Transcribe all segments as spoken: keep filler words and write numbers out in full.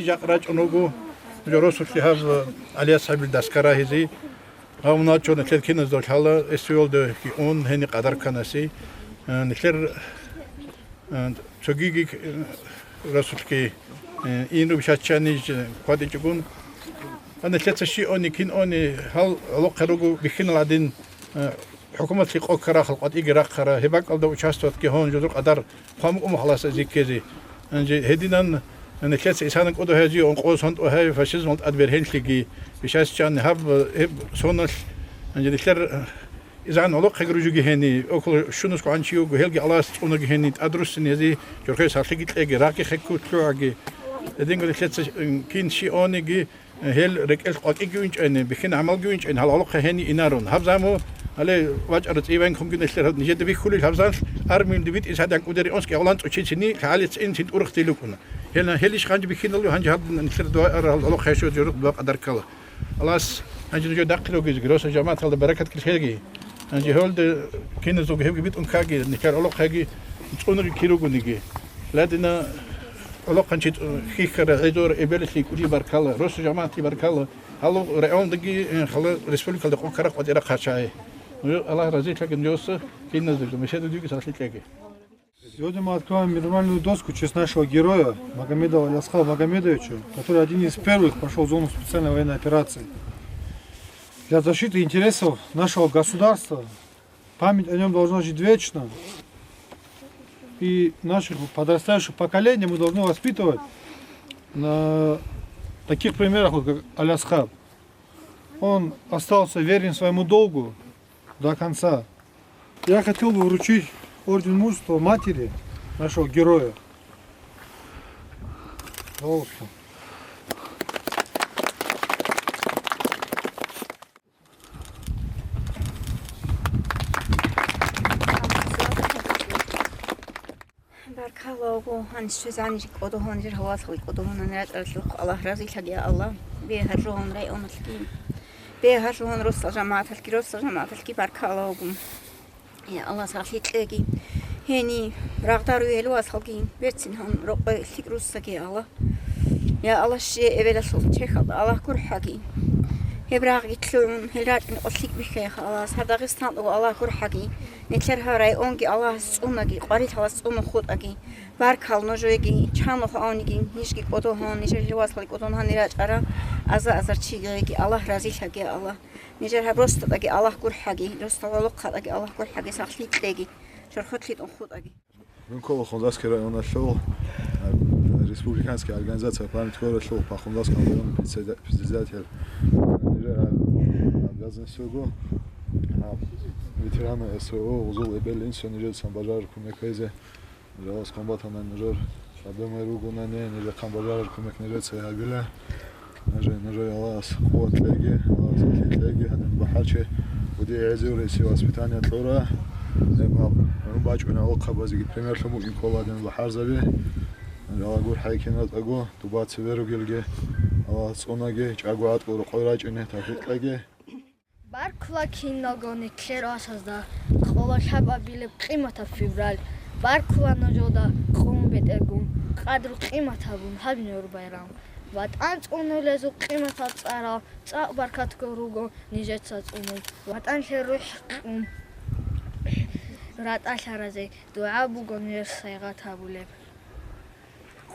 Жакъ рачӀун руго, жо росулъи гьаб ГӀалияс гьабил доска рагьизе. Гьав муначо нилъер киназда лъала, эсвелда ун гьени къадар кканаси. Э, нилъер, э, цогиги, э, росулъги, э, инру бишаччаниж, э, квадичӀогун. А нилъеца щи они, кин они, гьал гӀолохъе руго бихьинал гӀадин, э, ХӀукуматлъи къо ккара, халкъ ватӀиги рахъара, гьеб бакӀалда участвоватьги гьон жодор къадар хъван букӀун халаса зиккезе. Гьанже гьединан нилъеца исана кӀодо гьезие ункъо сон тӀо гьай фашизмал тӀад бергьенлъиги, бишасчан гьаб, гьеб соналъ, гьанже нилъер изан гӀолохъе гуружуги гьени, около щунусго гӀанчи вуго, гьелги Аллагьас цӀунаги гьени, тӀад руссин гьезие жорхе сахлъиги кьеги, рагъги хекку лъугӀаги. Гьединго нилъеца кин щи ониги, Гьел рекӀелъ къвакӀиги винчӀайни, бихьин гӀамалги винчӀайни, гьал гӀолохъе гьени инарун. Гьаб заму, гьале вачӀара цӀиван кумги нилъер гьаб нижеда бихьулел гьаб замлъ армиялде витӀис гьадин кӀудери онсги гьавлан цӀучицини, лъагӀалица цӀинцин тӀурухъ дилукӀуна. Гьел, гьел иш гъанжи бихьиналу, гьанжи гьаб нилъер дуа ара гьал гӀолохъе що жорухъ дуа къадар ккала. Аллагьас гьанже нужер дахъи ругезги, росу жамааталда баракат килъеги. Гьанже гьолда киназулги гьебги битӀун ккаги, нилъер гӀолохъеги цӀунаги киругониги. Ладина гӀолохъанчи хьихьара гӀезор эбелалъи кӀуди баркала, росу жамаатли баркала, гьалу райондаги, э, хала республикалда къоккарахъ батӀира хъачагӀи. Ну, Аллагь разилъаги нужеца киназулги, мешеда дуги сахлъи кьеги. Сегодня мы открываем мемориальную доску в честь нашего героя Магомедова Ильясхаба Магомедовича, который один из первых прошел зону специальной военной операции. Для защиты интересов нашего государства память о нем должна жить вечно. И наших подрастающих поколений мы должны воспитывать на таких примерах, вот как Алясхаб. Он остался верен своему долгу до конца. Я хотел бы вручить орден мужества матери нашего героя. Пожалуйста. Баркалла вуго, гьанже жанир кӀодо гьанжир гьавасалги кӀодо гьанан рачӀаралъухъ Аллагь разилъаги, я Аллагь, бегьа жугьун районалъги, бегьа жугьун росал жамагӀаталъги, росал жамагӀаталъги баркалла вуго. Я Аллагь, сахлъи кьеги. Гьени рагъдару гьел васалги, берцин гьан рокъой лъикӀ руссаги, я Аллагь. Я Аллагь, щие эбелалъул чехалда Аллагь гурхӀаги. Гьеб рагъги лъугӀун, гьел рачӀун къо лъикӀ бихьеха, Аллагь, гьаб Дагъистан тӀуго Аллагь гурхӀаги. Нилъер гьаб районги Аллагьас цӀунаги, къварилъалас цӀунун хутӀаги. Баркал нужееги, чанухъ авниги, нижги кӀодо гьан, нижер гьел васалги кӀодо гьанир рачӀара, аза-азар чигеги, Аллагь разилъаги, Аллагь. Нижер гьаб ростатӀаги Аллагь гурхӀаги, ростал гӀолохъатӀаги Аллагь гурхӀаги, сахлъи кьеги, чорхолъи тӀун хутӀаги. Мункова Хундасский районалъул, а, республиканский организация «Память героя» лъугьа Хундасский район председа-, председатель. Нижер, а, обязанность вуго, а, ветераны СВО, гъузул эбел-инсуе нижецаан бажарар кумек гьезе. Нижералас хъван батани, нужер гьабимай ругонани, нижехъан бажарар кумек нижеца гьабила. Нужер, нужер Аллагьас къуват кьеги, Аллагьас лъикӀ кьеги, гьадин бахӀарчи, уди гӀезевреси воспитание кьура. Гьеб гьаб, гьун бачӀуна, гӀолохъабазеги примерлъун букӀин ккола гьадин бахӀарзаби. Нужер Аллагь гурхӀай кинатӀаго, дуба цеве ругелги, Аллагьас цӀунаги, чӀаго гӀатӀго рокъой рачӀине тавфикъ кьеги. Баркула киналго нилъер васазда, къоло лъабабилеб къиматаб февраль. Баркула нужеда, къумбетӀергун, къадру-къимат гьабун гьаб нур байрам. ВатӀан цӀунулезул къиматаб цӀарал цӀакъ баркатго руго нижеца цӀунун. ВатӀанлъи рухӀ кьун ратӀалъаразе дугӀа буго нужер сайигъат гьабулеб.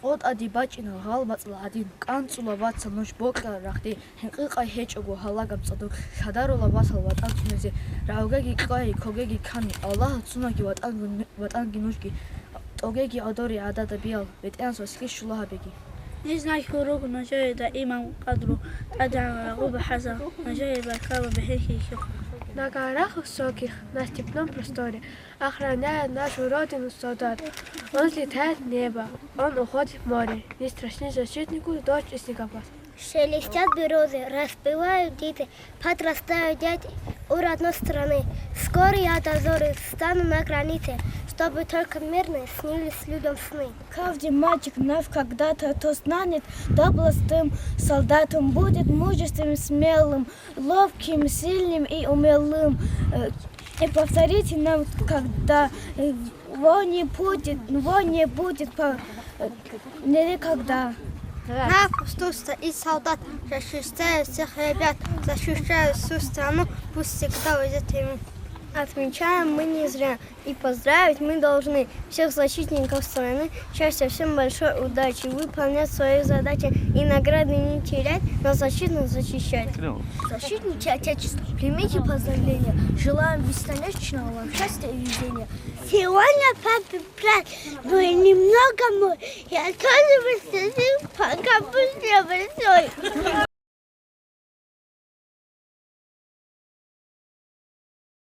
КъотӀаде бачӀинал гъалмацӀал гӀадин, кӀанцӀула вацал нуж бокьараб рахъде, хӀинкъи-къай гьечӀого гьалагаб цӀадур, лъадарула васал ватӀан цӀунизе, рагӀугеги кьвай, когеги ккани, Аллагьас цунаги ватӀанги, ватӀанги нужги, тӀогеги гӀодоре гӀадада биял, БетӀергьанас василъи щула гьабеги. Не знаю, хӀуруг нужее даиман къадру, тӀадегӀан рагъуба хӀаза, нужее баркала бегьехьихьухъ. На горах высоких, на степном просторе, охраняет нашу родину солдат. Он взлетает в небо, он уходит в море, не страшны защитнику дождь и снегопад. Шелестят березы, распевают птицы, подрастают дети у родной страны. Скоро я дозоры стану на границе, чтобы только мирные снились людям сны. Каждый мальчик наш когда-то то станет доблестным солдатом, будет мужественным, смелым, ловким, сильным и умелым. Э, и повторите нам, когда, э, его не будет, его не будет по-, э, никогда. На, пожалуйста, и солдат, защищает всех ребят, защищает всю страну, пусть всегда везет ему. Отмечаем мы не зря, и поздравить мы должны всех защитников страны. Счастья всем, большой удачи, выполнять свои задачи и награды не терять, нас защитно защищать. Защитники Отечества, примите поздравления. Желаем бесконечного вам счастья и везения. Сегодня папе праздник, но и немного мой. Я тоже выступил, пока был большой.